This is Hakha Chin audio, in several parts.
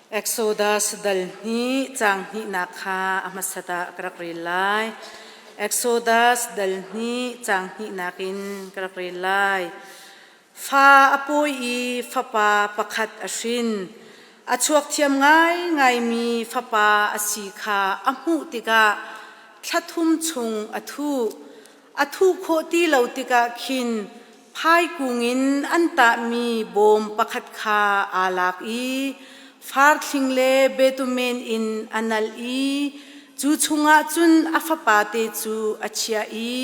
Exodus dal hnih caang hnihnak kha a hmasat ah ka rak rel lai. Exodus dal hnih caang hnihnak in ka rak rel lai. Fa a pawi i fapa pakhat a hrin. A chuak thiam ngaingaimi fapa a si kha a hmuh tikah thla thum chung a thuh. A thuh khawh ti lo tikah khin phaikung in an tahmi bawm pakhat kha aa lak i farthling le betumen in a nalh i cu chungah cun a fapate cu a chiah i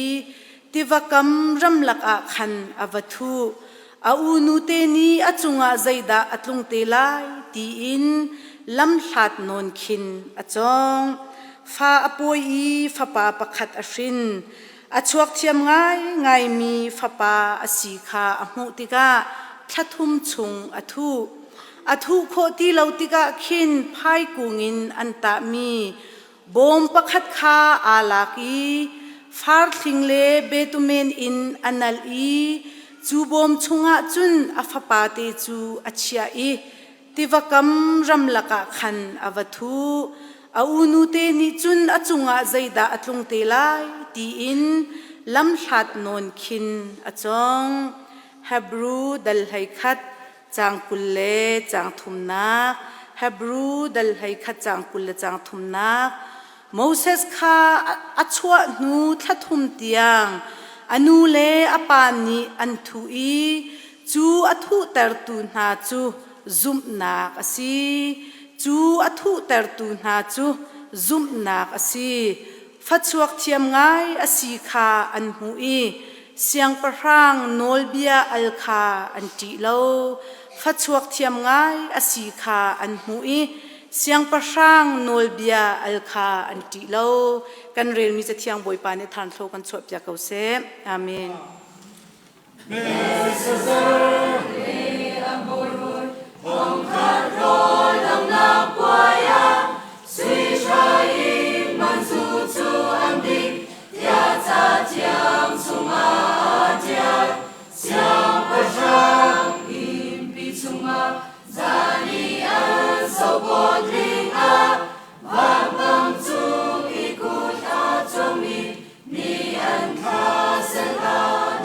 tiva kam ramlak ah khan a va thuh. A unute nih a cungah zeidah a tlung te lai tiin lamhlat nawn khin a cawng. Fa a pawi i fapa pakhat a hrin. A chuak thiam ngaingaimi fapa a si kha a hmuh tikah thla thum chung a thuh. A thuh khawh ti lo tikah khin phaikung in an tahmi bawm pakhat kha aa lak i farthling le betumen in a nalh i cu bawm chungah cun a fapate cu a chiah i tiva kam ramlak ah khan a va thuh. A unute nih cun a cungah zeidah a tlung te lai tiin lamhlat nawn khin a cawng. Hebru dal 11 caang 20 le caang thumnak Hebru dal 11 caang 20 le caang thumnak Moses kha a chuah hnu thla thum tiang a nu le a pa nih an thuh i cu a thuhtertu hna cu zumhnak a si. Cu a thuhtertu hna cu zumhnak a si. Fachuak thiam ngai a si kha an hmuh i siangpahrang nawlbia al kha an ṭih lo. Fachuak thiam ngai a si kha an hmuh i siangpahrang nawlbia al kha an ṭih lo. Kan relmi Cathiang Bawipa nih thanthlo kan chuahpiak ko seh. Amen. Ni an thla sel hna.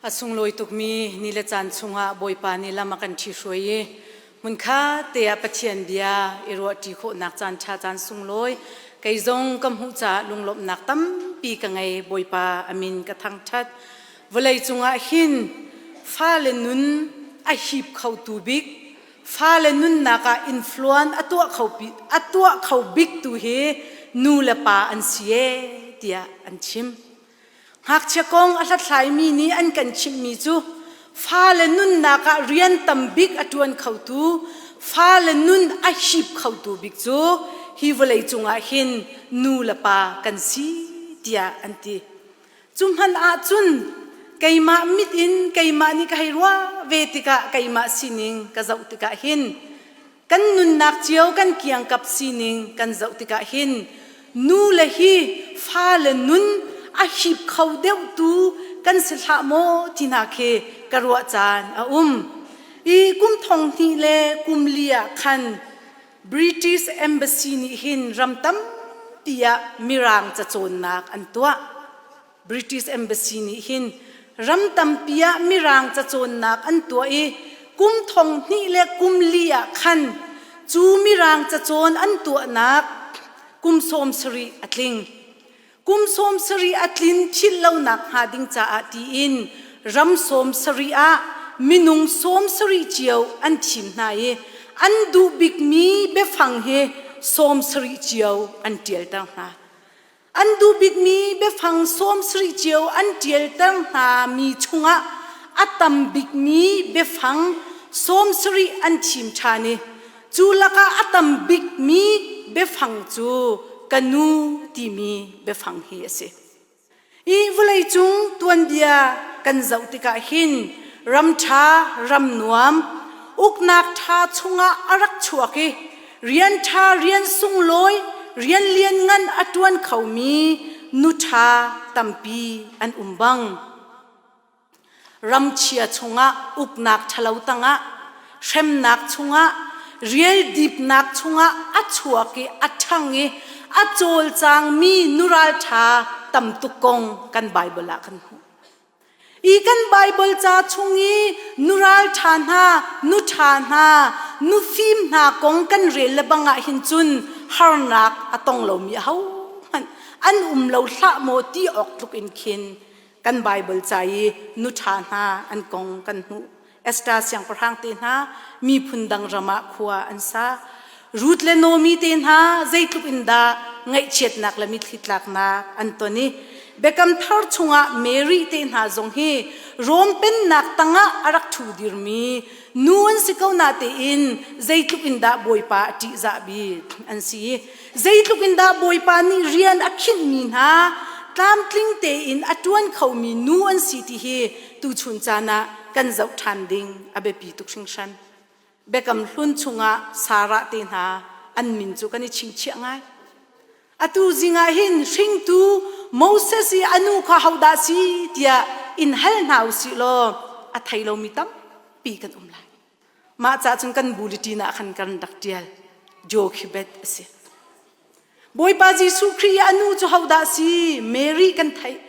A sunglawi tukmi ni le caan chungah Bawipa nih lam a kan ṭhihruai i hmunkhat te ah Pathian bia i ruahṭi khawhnak caan ṭha caan sunglawi kei zong ka hmuh caah lunglawmhnak tampi ka ngei. Bawipa a min ka thangṭhat. Vawlei cungah hin fale nun a hip khotu bik, fale nunnak ah influence a tuah kho a tuah kho bik tu hi nu le pa an si ee tiah an chim. Ngakchia kong a hlathlaimi nih an kan chimhmi cu fale nunnak ah rian tam bik a ṭuan khotu, fale nun a hip khotu bik cu hi vawlei cungah hin nu le pa kan si tiah an ti. Cu hmanh ahcun keimah mit in keimah nih ka hei ruah ve tikah keimah sining ka zoh tikah hin kan nunnak cio kan kiangkap sining kan zoh tikah hin nu le hi fale nun a hip kho deuhtu kan si hlah maw ti hna khi ka ruah caan a um. I kum thong hnih le kum li ah khan British Embassy nih hin ram tampi ah Mirang cacawnnak an tuah. British Embassy nih hin ram tampi ah Mirang cacawnnak an tuah i kum thong hnih le kum li ah khan cu Mirang cacawn an tuahnak kum 70 a tling. Kum 70 a tlin philh lonak hnga ding caah tiin ram 70 ah minung 70 cio an thim hna i an duh bikmi biafang hi 70 cio an ṭialter hna. An duh bikmi biafang 70 cio an ṭialter hna mi chungah a tam bikmi biafang 70 an thim ṭhan i cu lakah a tam bikmi biafang cu ka nu timi biafang hi a si. Hi vawleicung tuanbia kan zoh tikah hin ram ṭha, ram nuam, uknak ṭha chungah a rak chuak i rian ṭha, rian sunglawi, rian lianngan a ṭuan khomi nu ṭha tampi an um bang. Ramchia chungah uknak ṭhalo tangah hremnak chungah rialdipnak chungah a chuak i a ṭhang i a cawlcangmi nural ṭha tam tuk kong kan Baibal ah kan hmuh. I kan Baibal ca chung i nural ṭha hna, nu ṭha hna, nu fim hna kong kan rel le bang ah hin cun harnak a tong lomi ahohmanh an um lo hlah maw ti awk tluk in khin kan Baibal ca i nu ṭha hna an kong kan hmuh. Esther siangpahrang te hna miphun dang ram ah khua an sa. Ruth le Naomi te hna zeitluk in dah ngaihchiatnak le mitthli tlaknak an ton i Biakam Thar chungah Mary te hna zong hi Rom pennak tangah a rak ṭhu dirmi nu an si ko na tein zeitluk in dah Bawipa a ṭihzah bik an si i zeitluk in dah Bawipa nih rian a khinhmi hna tlamtling tein a ṭuan khomi nu an si ti hi tuchun caan ah kan zoh ṭhan ding a biapi tuk hringhran. Biakam hlun chungah Sarah te hna an min cu kan i chingchiah ngai. Atu zing ah hin hringtu Moses i a nu kha hodah si tiah in hal hna u sih law a thei lomi tampi kan um lai. Mah ca cun kan bulletin ah khan kan rak ṭial. Jochebed a si. Bawipa Jesuh Khrih i a nu cu hodah si? Mary kan theih.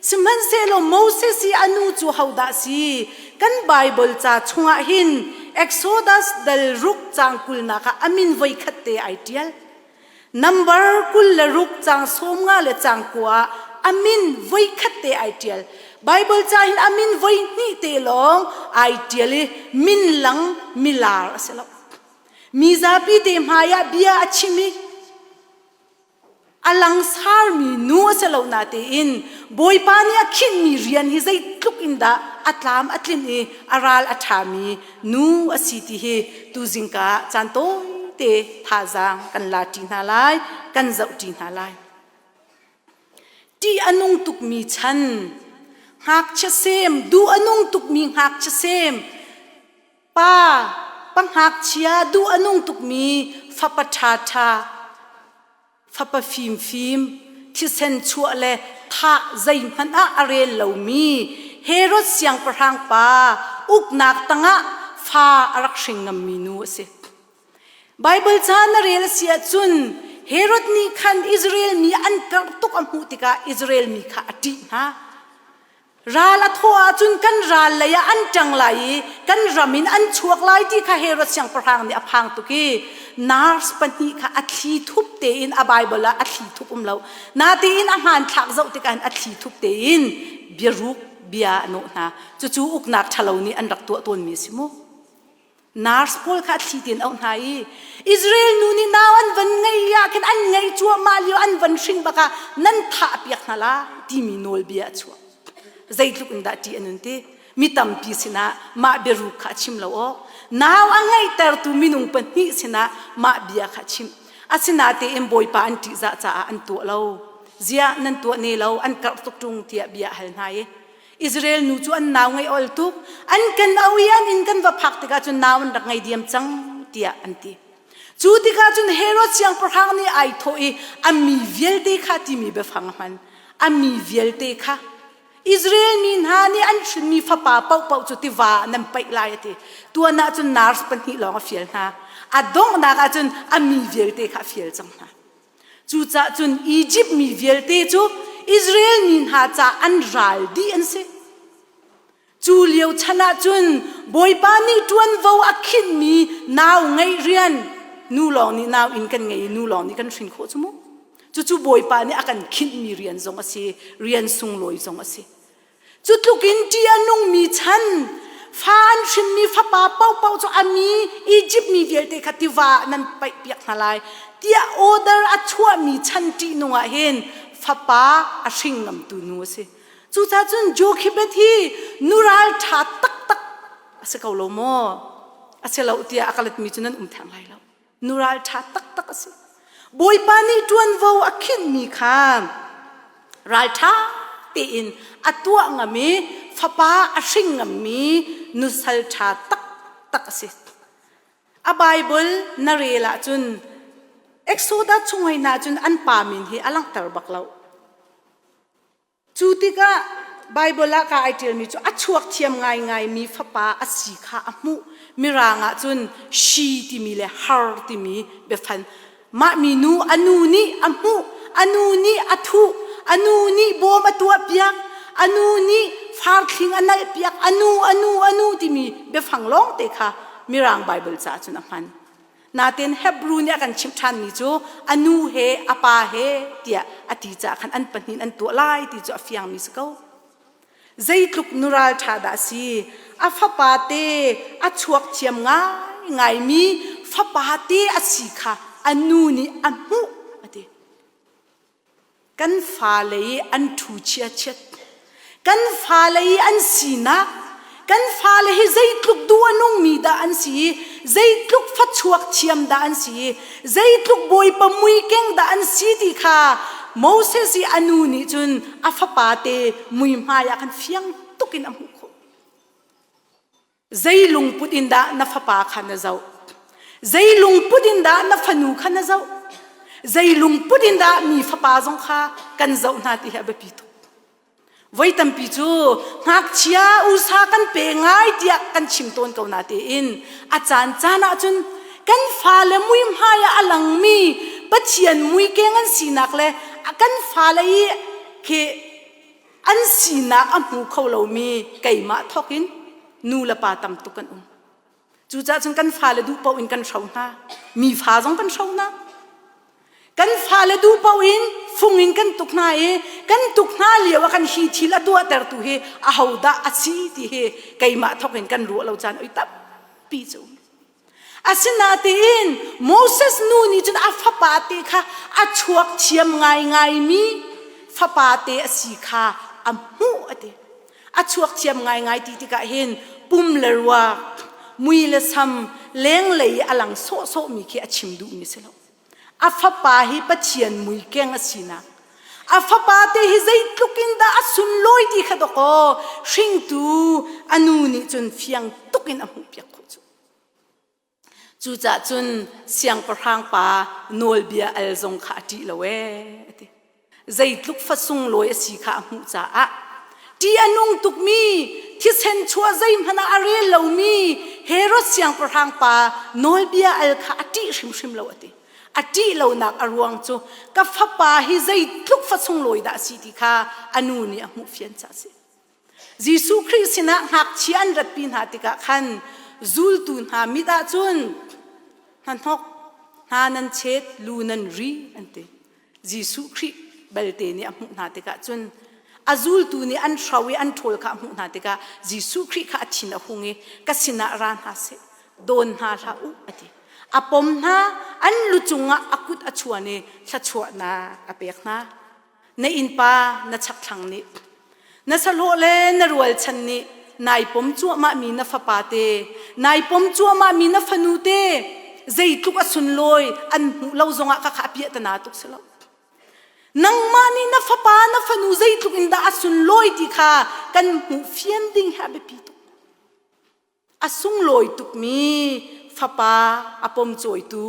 Sihmanhsehlaw Moses i a nu cu hodah si? Kan Baibal ca chungah hin Exodus dal ruk caang kulnak ah a min voikhat te ai ṭial. Number 26 caang 50 le caang kua ah a min voikhat te ai ṭial. Baibal ca hin a min voi hnih te lawng ai ṭial i min lang milar a si lo. Mi zapi te hmaiah bia a chim i a langsarmi nu a si lo natein Bawipa nih a khinhmi rian hi zeitluk in dah a tlam a tlinh i a ral a ṭhami nu a si ti hi tuzingka ah caan tawite thazaang kan la ṭi hna lai, kan zoh ṭi hna lai. Ṭih a nung tukmi chan, ngakchia sem, duh a nung tukmi ngakchia sem, Pa, pa ngakchia duh a nung tukmi fapa ṭhaṭha, fapa fimfim, thisen chuah le thah zeihmanh ah a rel lomi Herod siangpahrang pa uknak tangah fa a rak hring ngammi nu a si. Baibal ca na rel a si ahcun Herod nih khan Israel mi an karh tuk a hmuh tikah Israel mi kha a ṭih hna. Ral a thawh ahcun kan ral lei ah an ṭang lai i kan ram in an chuak lai ti kha Herod siangpahrang nih a phang tuk i nurse pahnih kha a thli thup tein a Bible ah a thli thup um lo. Natein a hmanthlak zoh tikah a thli thup tein biaruk bia a nawh hna. Cucu uknak ṭhalo nih an rak tuah tawnmi a si mu. Nurse pawl kha a thli tein auh hna i Israel nu nih nau an van ngei ah khin an ngei cuahmah lio an van hrin bak ah nan thah piak hna la timi nawlbia a chuak. Zeitluk in dah ṭih a nun ti? Mi tampi sinah mah biaruk kha a chim lo awk. Nau a ngeihtertu minung pahnih sinah mah bia kha a chimh. Asinatein Bawipa an ṭihzah caah an tuah lo. Ziah nan tuah ne lo, an karh tuk ṭung tiah bia a hal hna i Israel nu cu an nau ngei ol tuk an kan au i an inn kan va phak tikah cun nau an rak ngei diam cang tiah an ti. Cu tikah cun Herod siangpahrang nih ai thawh i a mi vialte kha timi biafang a hman. A mi vialte kha Israel mi hna nih an hrinmi fapa paohpaoh cu tiva ah nan paih lai a ti. Tuan ah cun nurse pahnih lawng a fial hna. A donghnak ah cun a mi vialte kha a fial cang hna. Cucaah cun Izipt mi vialte cu Israel mi hna ca an ral dih an si. Cu lio chan ah cun Bawipa nih ṭuanvo a khinhmi nau ngeih rian nu lawng nih nau inn kan ngei i nu lawng nih kan hrin khawh cu mu. Cucu Bawipa nih a kan khinhmi rian zong a si, rian sunglawi zong a si. Cu tluk in ṭih a nungmi chan, fa an hrinmi fapa paohpaoh cu a mi Izipt mi vialte kha tiva ah nan paihpiak hna lai tiah order a chuahmi chan ṭihnung ah hin fapa a hring ngamtu nu a si. Cucaah cun Jokhebed hi nu ralṭha taktak a si ko lo maw? A si lo tiah a ka letmi cu nan um theng lai lo. Nu ralṭha taktak a si. Bawipa nih ṭuanvo a khinhmi kha ralṭha tein a tuah ngam i fapa a hring ngammi nusal ṭha taktak a si. A Bible na rel ahcun Exodus chung hoi hna cun an pa min hi a langhter bak lo. Cu tikah Baibal ah ka ai ṭialmi cu a chuak thiam ngaingaimi fapa a si kha a hmuh. Mirang ah cun she timi le her timi biafan. Mah minu a nu nih a hmuh, a nu nih a thuh, a nu nih bawm a tuahpiak, a nu nih farthling a nalhpiak, a nu, a nu, a nu timi biafang lawngte kha Mirang Baibal caah cun a hman. Natin Hebrew nih a kan chimh ṭhanmi cu a nu he a pa he tiah a ti caah khan an pahnih an tuah lai ti cu a fiangmi si ko. Zeitluk nural ṭha dah a si. A fapa te a chuak thiam ngaingaimi fapa te a si kha a nu nih a hmuh a ti. Kan fale i an ṭhu chiachiat. Kan fale i an sinak, kan fale hi zeitluk duh a nungmi dah an si i, zeitluk fachuak thiam dah an si i, zeitluk Bawipa muikeng dah an si ti kha Moses i a nu nih cun a fapate muihmai ah khan fiang tuk in a hmuh khawh. Zei lungput in dah na fapa kha na zoh? Zei lungput in dah na fanu kha na zoh? Zei lungput in dah mi fapa zong kha kan zoh hna ti hi a biapi tuk. Voi tampi cu ngakchia usa kan pe ngai tiah kan chim tawn ko na tein a caan caan ahcun kan fale muihmai ah a langmi Pathian muikeng an sinak le kan fale i khi an sinak a hmu kho lomi keimah thawk in nu le pa tam tuk kan um. Cucaah cun kan fale duh paoh in kan hro hna. Mi fa zong kan hro hna. Kan fale duh paoh in fung in kan tuk hna i kan tuk hna lio ah kan hi thil a tuahtertu hi ahodah a si ti hi keimah thawk in kan ruah lo caan oi tampi cu um. Asinain Moses nu nih cun a fapate kha a chuak thiam ngaingaimi fapate a si kha a hmuh a ti. A chuak thiam ngaingai ti tikah hin pum le ruak, mui le sam, lenglei i a lang sawhsawhmi khi a chim duhmi si lo. A fapa hi Pathian muikeng a sinak, a fapa te hi zeitluk in dah a sunlawi ti kha dawkaw hringtu a nu nih cun fiang tuk in a hmuhpiak khawh cu. Cucaah cun siangpahrang pa nawlbia al zong kha a ṭih lo ee a ti. Zeitluk fa sunglawi a si kha a hmuh caah ṭih a nung tukmi thisen chuah zeihmanh ah a rel lomi Herod siangpahrang pa nawlbia al kha a ṭih hrimhrim lo a ti. A ṭih lonak a ruang cu ka fapa hi zeitluk fa sunglawi dah a si ti kha a nu nih a hmuh fian caah a si. Jesuh Khrih sinah ngakchia an ratpi hna tikah khan zultu hna mit ah cun hnahnok hna nan chet lu nan ri an ti. Jesuh Khrih belte nih a hmuh hna tikah cun a zultu nih an hro i an ṭhawl kha a hmuh hna tikah Jesuh Khrih kha a thin a hung i ka sinah ra hna seh dawn hna hlah u a ti. A pom hna an lu cungah a kut a chuan i thluachuahnak a pek hna. Na innpa na chakthlang nih na sahlawh le na rualchan nih nai pom cuahmahmi na fapa te nai pom cuahmahmi na fanu te zeitluk a sunlawi an hmuh lo zongah ka kha a piahtana tuk si lo. Nangmah nih na fapa na fanu zeitluk in dah a sunlawi ti kha kan hmuh fian ding hi a biapi tuk. A sunglawi tukmi fapa a pomcawitu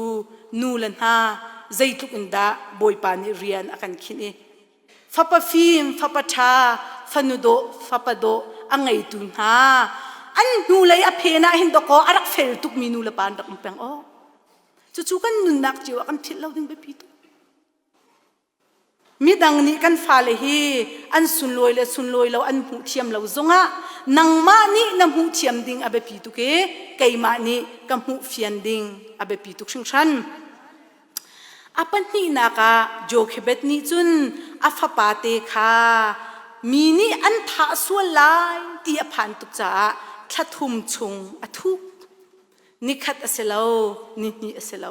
nu le hna zeitluk in dah Bawipa nih rian a kan khinh i fapa fim, fapa ṭha, fanu dawh, fapa dawh a ngeitu hna an hnulei a phen ah hin dawkaw a rak fel tukmi nu le pa an rak um peng awk. Cucu kan nunnak cio ah kan philh lo ding biapi tuk. Midang nih kan fale hi an sunlawi le sunlawi lo an hmuh thiam lo zongah nangmah nih na hmuh thiam ding a biapi tuk i keimah nih ka hmuh fian ding a biapi tuk hringhran. A pahnihnak ah Jochebed nih cun a fapate kha mi nih an thah sual lai ti a phan tuk caah thla thum chung a thup. Nikhat a si lo, nihnih a si lo.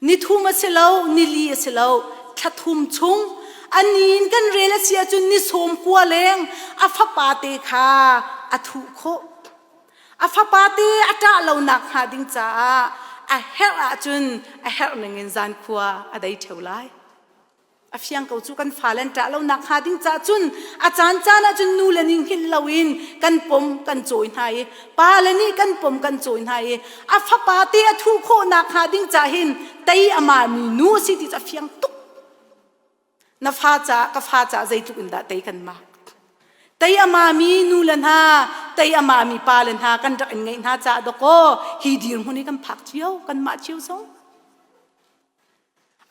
Nithum a si lo, nili a si lo, thla thum chung a ni in kan rel a si ahcun ni sawm kua leng a fapate kha a thuh khawh. A fapate a ṭah lo nakhnga ding caah a herh ahcun a herh ningin zankhua a dei ṭheo lai. A fiang ko cu kan fale an ṭah lo nakhnga ding caah cun a caan caan ah cun nu le nih hngilh loin kan pom kan cawi hna i pa le nih kan pom kan cawi hna i a fapa te a thuh khawh nakhnga ding caah hin tei ama mi nu a si ti cu a fiang tuk. Na fa caah ka fa caah zeitluk in dah tei kan mak. Tei ama mi nu le hna tei ama mi pa le hna kan rak in ngeih hna caah dawkaw hi dirhmun hi kan phak cio kanmah cio zong.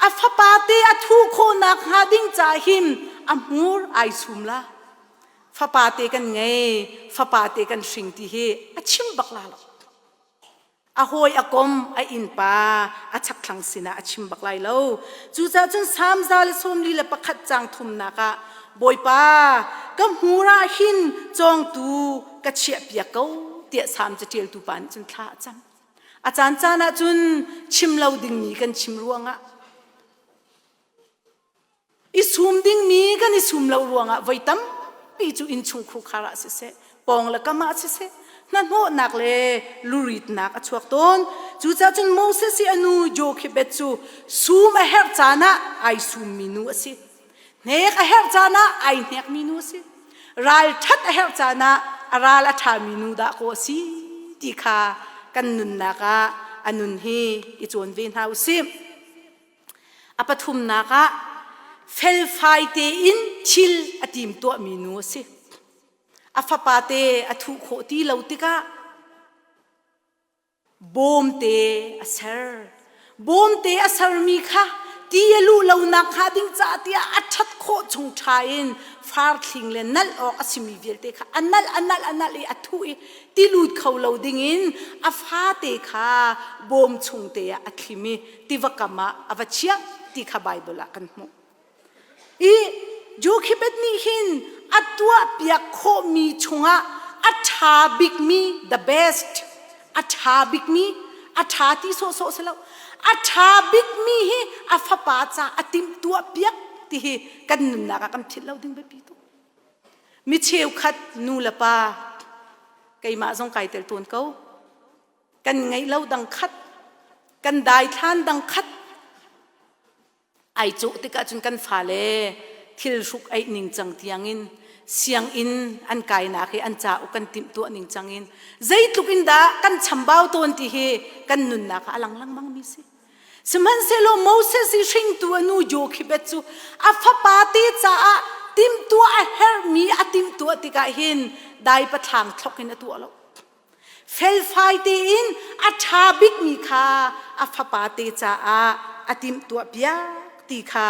A fapate a thuh khawhnak hnga ding caah hin a hmur ai sum la. Fapate kan ngei, fapate kan hring ti hi a chim bak la lo. A hawi a kom, a innpa, a chakthlang sinah a chim bak lai lo. Cucaah cun Salm 141 caang thumnak ah Bawipa, ka hmur ah hin cawngtu ka chiahpiak ko tiah Salm caṭialtu pa nih cun thla a cam. A caancaan ah cun chim lo dingmi kan chim ruangah i sum dingmi kan i sum lo ruangah voi tampi cu innchung khurkhar ah siseh pawng le kam ah siseh hnahnawhnak le luritnak a chuak tawn. Cucaah cun Moses i a nu Jochebed cu sum a herh caan ah ai summi nu a si. Hnek a herh caan ah ai hnekmi nu a si. Ralṭhat a herh caan ah a ral a ṭhami nu dah kaw a si ti kha kan nunnak ah a nun hi i cawn ve hna u sih. A pathumnak ah felfai tein thil a timtuahmi nu a si. A fapate a thuh khawh ti lo tikah Bawmte a ser. Bawmte a sermi kha ti a luh lonak hnga ding caah tiah a ṭhat khawh chung ṭha in farthling le nalh awk a simi vialte kha a nalh a nalh a nalh i a thuh i ti lut kho lo dingin a fate kha bawm chung te ah a thlim i tiva kam ah a va chiah ti kha Baibal ah kan hmuh. I Jochebed nih hin a tuahpiak khawhmi chungah a ṭha bikmi the best a ṭha bikmi a ṭha ti sawhsawh si lo a ṭha bikmi hi a fapa ca a timhtuahpiak ti hi kan nunnak ah kan philh lo ding biapi tuk. Mi cheukhat nu le pa keimah zong kai tel tawn ko. Kan ngeih lo dang khat kan daithlan dang khat Ai cawh tikah cun kan fale thil hruk aih ningcang tiangin sianginn an kainak hi an cauk kan timhtuah ningcang in zeitluk in dah kan chambau tawn ti hi kan nunnak ah a lang lengmang mi si. Sihmanhsehlaw Moses i hringtu a nu Jochebed cu a fapa te caah timhtuah a herhmi a timhtuah tikah hin dai pathlang thlok in a tuah lo. Felfai tein a ṭha bikmi kha a fapate caah a timhtuahpiak ti kha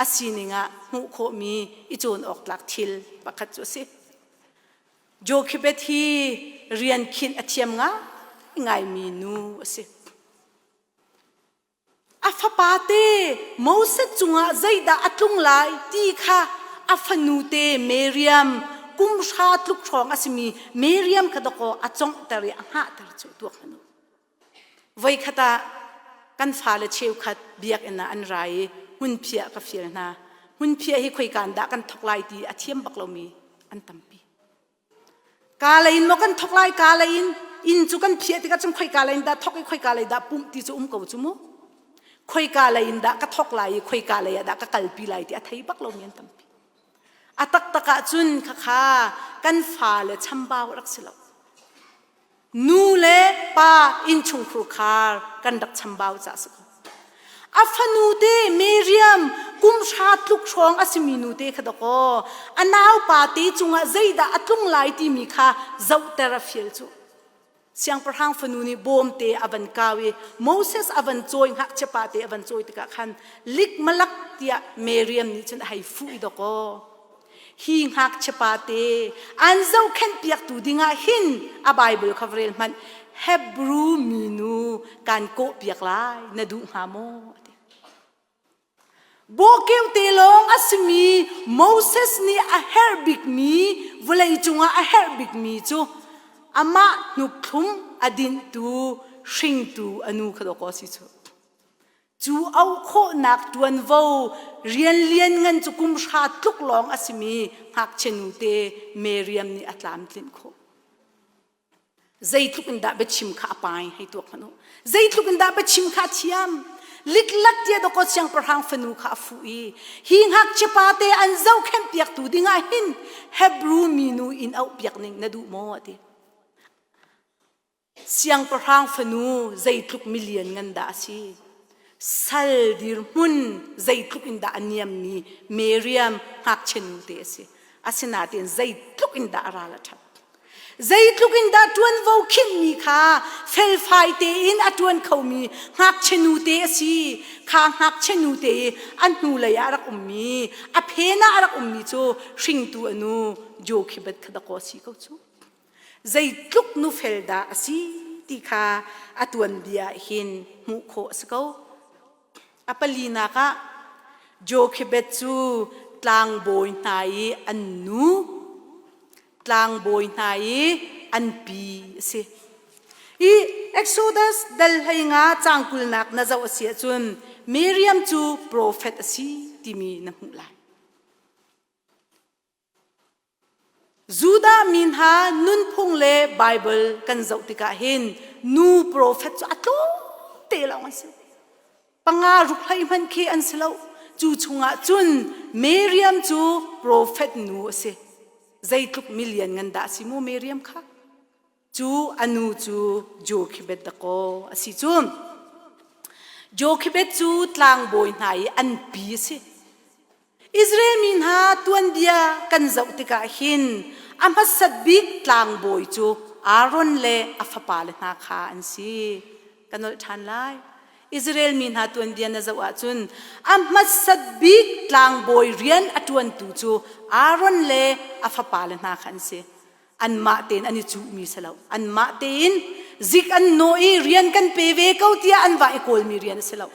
a sining ah hmuh khawhmi i cawn awk tlak thil pakhat cu a si. Jokhebed hi rian khinh a thiam ngaingaimi nu a si. A fapa te Moses cungah zeidah a tlung lai ti kha a fanu te Miriam kum hra tluk hrawng a simi Miriam kha dawkaw a conghter i a hngahter cu tuak hmanh u. Voikhat ah kan fale cheukhat biakinn ah an ra i hmunphiah ka fial hna. Hmunphiah hi khoika in dah kan thawk lai ti a thiam bak lomi an tampi. Ka lei in maw kan thawk lai, ka lei in inn cu kan phiah tikah cun khoika lei in dah thawk i khoika lei dah pumh ti cu um ko cu mu. Khoika lei in dah ka thawk lai i khoika lei ah dah ka kalpi lai ti a thei bak lomi an tampi. A taktak ah cun khakha kan fale chambau rak si lo. Nu le pa innchungkhur khar kan rak chambau ca si ko. A fanu te Miriam kum hra tluk hrawng a simi nu te kha dakaw a naupa te cungah zeidah a tlung lai timi kha zohter a fial cu. Siangpahrang fanu nih bawm te a van kau i Moses a van cawi ngakchia pa te a van cawi tikah khan likmalak tiah Miriam nih cun a hei fuh i dakaw Hi ngakchia pate an zohkhenh piaktu dingah hin a Bible kha va rel hmanh. Hebrew minu kan kawh piak lai na duh hnga maw? A ti. Bawhkeuh te lawng a simi Moses nih a herh bikmi vawlei cungah a herh bikmi cu amah hnukthlum a dinhtu hringtu a nu kha dawkaw si cu. Cu auh khawhnak ṭuanvo rian lianngan cu kum hra tluk lawng a simi ngakchia nute Miriam nih a tlamtlinh khawh. Zeitluk in dah biachim kha a pai hei tuak hmanh u. Zeitluk in dah biachim kha a thiam. Liklak tiah dawkaw siangpahrang fanu kha a fuh i hi ngakchia pate an zohkhenh piaktu dingah hin Hebrew minu in auh piak ning na duh maw a ti. Siangpahrang fanu zeitluk milian ngan dah a si? Sal dirhmun zeitluk in dah a niammi Miriam ngakchia nute a si. Asinain zeitluk in dah a ral a ṭhat? Zeitluk in dah ṭuanvo khinhmi kha felfai tein a ṭuan khomi ngakchia nute a si. Kha ngakchia nute i a hnulei ah a rak ummi, a phen ah a rak ummi cu hringtu a nu Jokhebed kha dakaw a si ko cu. Zeitluk nufel dah a si ti kha a tuanbia hin hmuh khawh a si ko. A palinak ah Jokhebed cu tlangbawi hna i an nu, tlangbawi hna i an pi a si. I Exodus dal 15 caang kulnak na zoh a si ahcun Miriam cu profet a si timi na hmuh lai. Judah mi hna nunphung le Baibal kan zoh tikah hin nu profet cu a tlawm te lawng an si. Panga ruk hlei hmanh khi an si lo. Cu chungah cun Miriam cu profet nu a si. Zeitluk milian ngan dah a si mu Miriam kha? Cu a nu cu Jokhebed dakaw a si cu. Jokhebed cu tlangbawi hna i an pi a si. Israel mi hna tuanbia kan zoh tikah hin a hmasat bik tlangbawi cu Aaron le a fapale hna kha an si. Ka nolh ṭhan lai. Israel mi hna tuanbia na zoh ahcun a hmasat bik tlangbawi rian a ṭuantu cu Aaron le a fapale hna kha an si. Anmah tein an i cuhmi si lo. Anmah tein zik an nawh i rian kan pe ve ko tiah an va i kawlmi rian a si lo.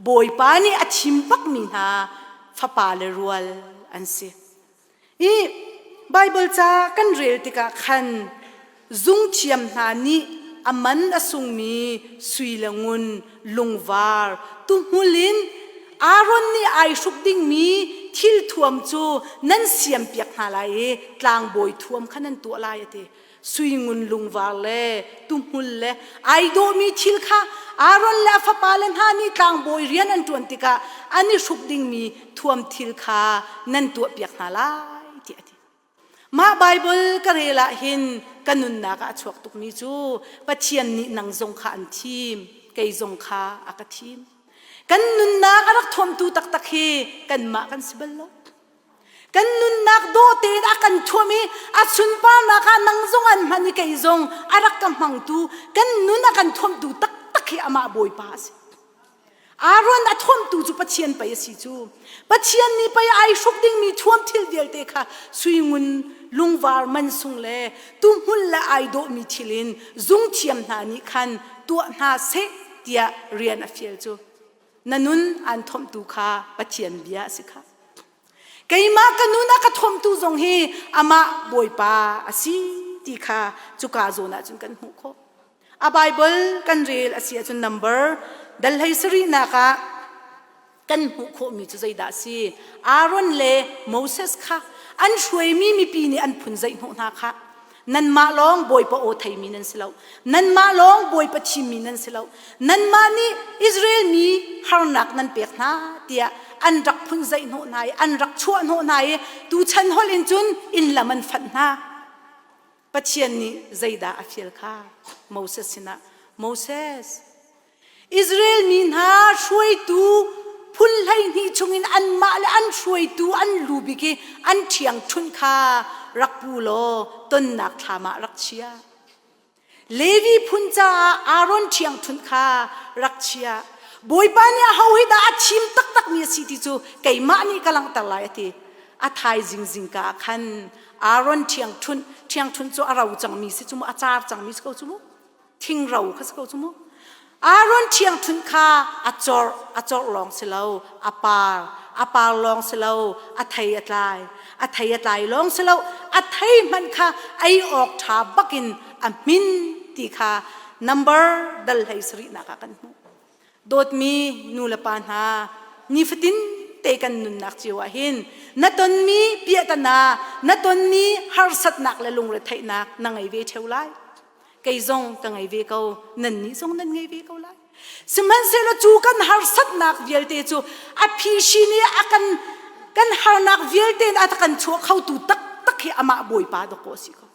Bawipa nih a thim bakmi hna fapa le rual an si. I Baibal ca kan rel tikah khan zungthiam hna nih a man a sungmi sui le ngun lungvar tuhmul in Aaron nih ai hruk dingmi thil thuam cu nan siampiak hna lai i tlangbawi thuam kha nan tuah lai a ti. Sui ngun lungvar le tuhmul le ai dawhmi thil kha Aaron le a fapale hna nih tlangbawi rian an ṭuan tikah an i hruk dingmi thuam thil kha nan tuahpiak hna lai tiah a ti. Mah Baibal ka rel ah hin ka nunnak ah a chuak tukmi cu Pathian nih nang zong kha an thim, kei zong kha a ka thim. Kan nunnak a rak thuamtu taktak hi kanmah kan si bal lo. Kan nunnak dawh tein a kan thuam i a sunparnak ah nang zong an hman i kei zong a rak ka hmangtu kan nun a kan thuamtu taktak hi amah Bawipa a si. Aaron a thuamtu cu Pathian pei a si cu. Pathian nih pei ai hruk dingmi thuam thil. vialte kha suingun lungvar mansung le tuhmul le ai dawhmi thil in zungthiam hna nih khan tuah hna seh tiah rian a fial cu na nun aan thomhtu kha Pathian bia a si kha. Keimah ka nun a ka thomtu zong hi amah Bawipa a si ti kha cuka zawn ah cun kan hmuh khawh. A Bible kan rel a si ahcun number dal hlei sarihnak ah kan hmuh khawhmi cu zeidah a si? Aaron le Moses kha an hruaimi mipi nih an phun zeih hnawh hna kha nanmah lawng Bawipa aw theimi nan si lo nanmah lawng Bawipa thimmi nan si lo nanmah nih Israel mi harnak nan pek hna tiah an rak phun zeih hnawh hna i an rak chuah hnawh hna i tuchan holh in cun inn lam an fanh hna Pathian nih zeidah a fial kha Moses sinah Moses Israel mi hna hruaitu phun 12 chungin anmah le an hruaitu an lu bik i an ṭhiangṭhunh kha rak pu law tonnak thlam ah rak chia. Levi phun caah Aaron ṭhiangṭhunh kha rak chia. Bawipa nih aho hi dah a thim taktakmi a si ti cu keimah nih ka langhter lai a ti. A thaizing zingka ah khan Aaron ṭhiangṭhunh, ṭhiangṭhunh cu a ro cangmi si cu mu, a car cangmi si ko cu mu. Thingro kha si ko cu mu. Aaron ṭhiangṭhunh kha a corh, a corh lawng si lo, a par, a par lawng si lo, a thei a tlai, a thei a tlai lawng si lo, a thei hmanh kha ei awk ṭha bakin a hmin ti kha number dal hlei sarihnak ah kan hmuh. Dawtmi nu le pa hna, nifatin te kan nunnak cio ah hin na tonmi piahtana, na tonmi harsatnak le lungretheihnak na ngei ve ṭheo lai. Kei zong ka ngei ve ko, nannih zong nan ngei ve ko lai. Sihmanhsehlaw cu kan harsatnak vialte cu a phisin i a kan kan harnak vialte in a kan chuah khotu taktak hi amah Bawipa dawkaw a si ko.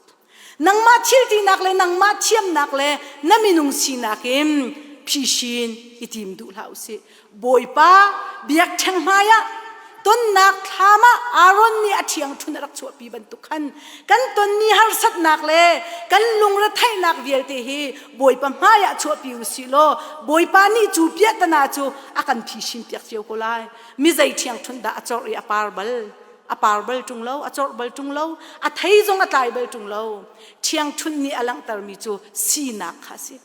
Nangmah thil tinak le nangmah thiamnak le na minung sinak in phisin i tim duh hlah usih. Bawipa biakṭheng hmaiah tonnak thlam ah Aaron nih a ṭhiangṭhun a rak chuahpi bantuk khan kan tonmi harsatnak le kan lungretheihnak vialte hi Bawipa hmaiah chuahpi u sih law Bawipa nih cu piahtana cu a kan phisin piak cio ko lai. Mi zei ṭhiangṭhunh dah a corh i a par bal? A par bal ṭung lo, a corh bal ṭung lo, a thei zong a tlai bal ṭung lo. Ṭhiangṭhunh nih a langhtermi cu sinak kha a si.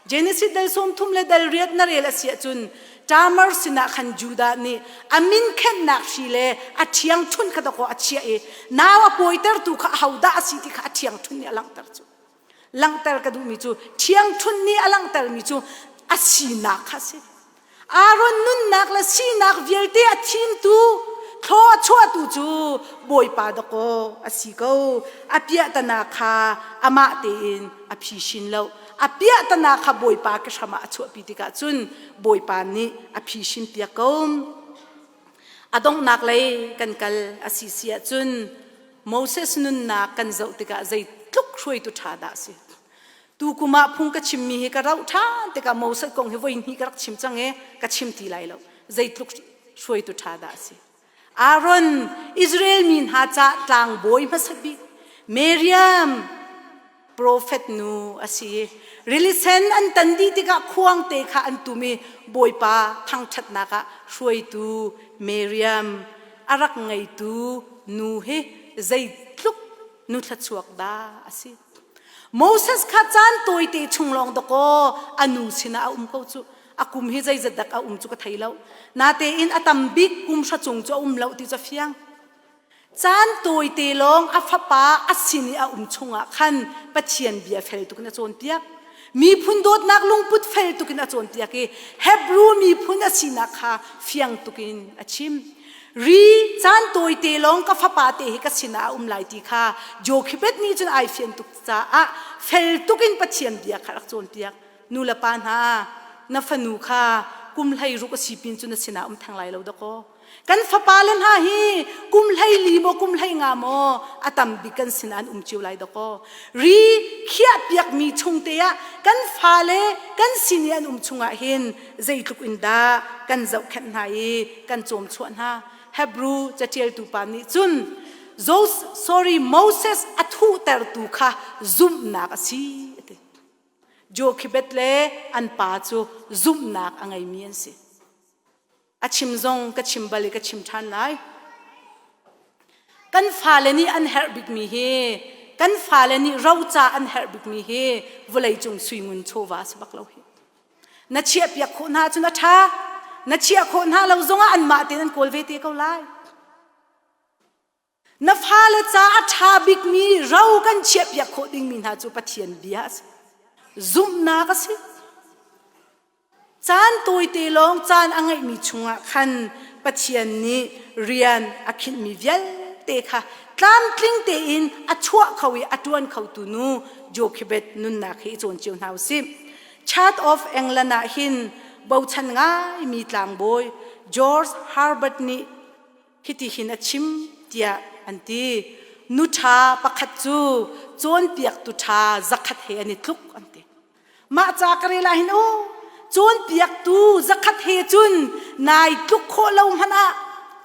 Genesis dal 30 le dal riat na rel a si ahcun Tamar sinah khan Judah nih a min khenhnak hri le a ṭhiangṭhunh kha dawkaw a chiah i nau a pawitertu kha ahodah a si ti kha a ṭhiangṭhunh nih a langhter cu. Langhter ka duhmi cu ṭhiangṭhunh nih a langhtermi cu a sinak kha a si. Aaron nunnak le sinak vialte a thimtu thlaw a chuahtu cu Bawipa dawkaw a si ko. A piahtana kha amah tein a phisin lo. A piahtana kha Bawipa ke hram ah a chuahpi tikah cun Bawipa nih a phisin piak ko. A donghnak lei kan kal a si si ahcun Moses nunnak kan zoh tikah zeitluk hruaitu ṭha dah a si. Tukum ah phung ka chimmi hi ka rauh ṭhan tikah Moses kong hi voi hnih ka rak chim cang i ka chim ti lai lo. Zeitluk hruaitu ṭha dah a si. Aaron, Israel mi hna ca tlangbawi hmasa bik, Miriam, profet nu a si. Rili sen an tan dih tikah khuangte kha an tum i Bawipa thangṭhatnak ah hruaitu Miriam a rak ngeitu nu hi zeitluk nu thluachuak dah a si. Moses kha caan tawite chung lawng dawkaw a nu sinah a um ko cu. A kum hi zeizat dak a um cu ka thei lo. Natein a tam bik kum hra cung cu a um lo ti cu a fiang. Caan tawite lawng a fapa a sin i a um chungah khan Pathian bia fel tukin a cawnpiak. Miphun dawtnak lungput fel tukin a cawnpiak i Hebrew miphun a sinak kha fiang tukin a chim. Ri caan tawite lawng ka fapa te hi ka sinah a um lai ti kha Jokhebed nih cun ai fian tuk caah fel tuk in Pathian bia kha rak cawnpiak. Nu le pa hna, na fanu kha kum 16 a si pin cu na sinah um theng lai lo dakaw. Kan fapa le hna hi kum 14 maw kum 15 maw a tam bik kan sinah an um cio lai dakaw. Ri khiah piakmi chung te ah kan fale kan sin i an um chungah hin zeitluk in dah kan zohkhenh hna i kan cawmchuah hna. Hebrew caṭialtu pa nih cun sorry Moses a thuhtertu kha zumhnak a si a ti. Jokhebed le an pa cu zumhnak a ngeimi an si. A chim zong ka chim bal i ka chim ṭhan lai. Kan fale nih an herh bikmi hi kan fale nih roca an herh bikmi hi vawleicung suingun chawva a si bak lo hi. Na chiahpiak khawh hna ahcun a ṭha. Na chiah khawh hna lo zongah anmah tein an kawl ve te ko lai. Na fale ca a ṭha bikmi ro kan chiahpiak khawh dingmi hna cu Pathian bia a si. Zumhnak a si. Caan tawite lawng caan a ngeihmi chungah khan Pathian nih rian a khinhmi vialte kha tlamtling tein a chuah kho i a ṭuan khotu nu Jochebed nunnak hi i cawn cio hna u sih. Church of England ah hin bochan ngaimi tlangbawi George Herbert nih hitihin a chim tiah an ti. Nu ṭha pakhat cu cawnpiaktu ṭha zakhat he an i tluk an ti. Mah ca ka rel ah hin u cawnpiaktu zakhat he cun nai tluk khawh lo hmanh ah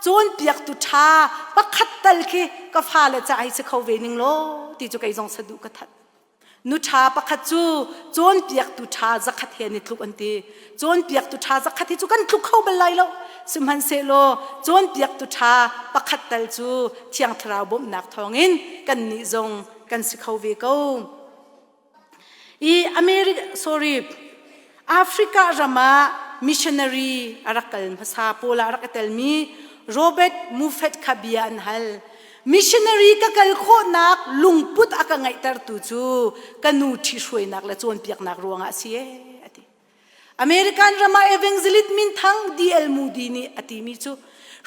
cawnpiaktu ṭha pakhat tal khi ka fale ca hi si kho ve ning law ti cu kei zong saduh ka that. Nu ṭha pakhat cu cawnpiaktu ṭha zakhat he an i tluk an ti. Cawnpiaktu ṭha zakhat hi cu kan tluk kho bal lai lo. Sihmanhsehlaw cawnpiaktu ṭha pakhat tal cu Thiang Thlarau bawmhnak thawngin kannih zong kan si kho ve ko. I America, sorry, Africa ram ah missionary a rak kal hmasa pawl ah a rak i telmi Robert Moffat kha bia an hal. Missionary ka kal khawhnak lungput a ka ngeihtertu cu ka nu ṭhihruainak le cawnpiaknak ruangah a si ee, a ti. American ram ah evangelist minthang D.L. Moody nih a timi cu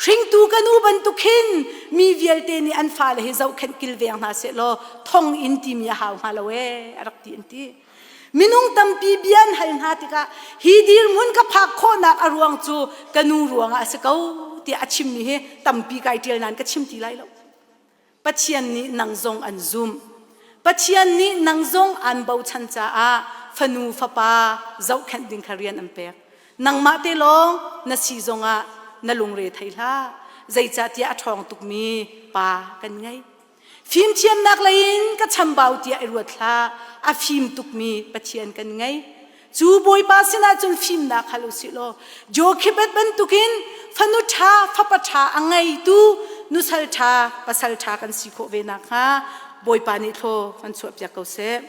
hringtu ka nu bantuk hin mi vialte nih an fale hi zohkhenh kilveng hna sehlaw thong in timi a hau hnga lo ee, a rak ti an ti. Minung tampi bia an hal hna tikah hi dirhmun ka phak khawhnak a ruang cu ka nu ruangah a si ko tiah a chimmi hi tampi kai ṭial nain ka chim ti lai lo. Pathian nih nang zong an zumh. Pathian nih nang zong aan bochan caah fanu fapa zohkhenh ding kha rian an pek. Nangmah te lawng na si zongah na lungre thei hlah. Zeicahtiah a ṭhawng tukmi pa kan ngei. Fimthiamnak lei in ka chambau tiah i ruat hlah. A fim tukmi Pathian kan ngei. Cu Bawipa sinah cun fimnak hal u sih law Jokhebed bantukin fanu ṭha, fapa ṭha a ngeitu nusal ṭha, pasal ṭha kan si khawh ve nakhnga Bawipa nih thlaw kan chuahpiak ko seh.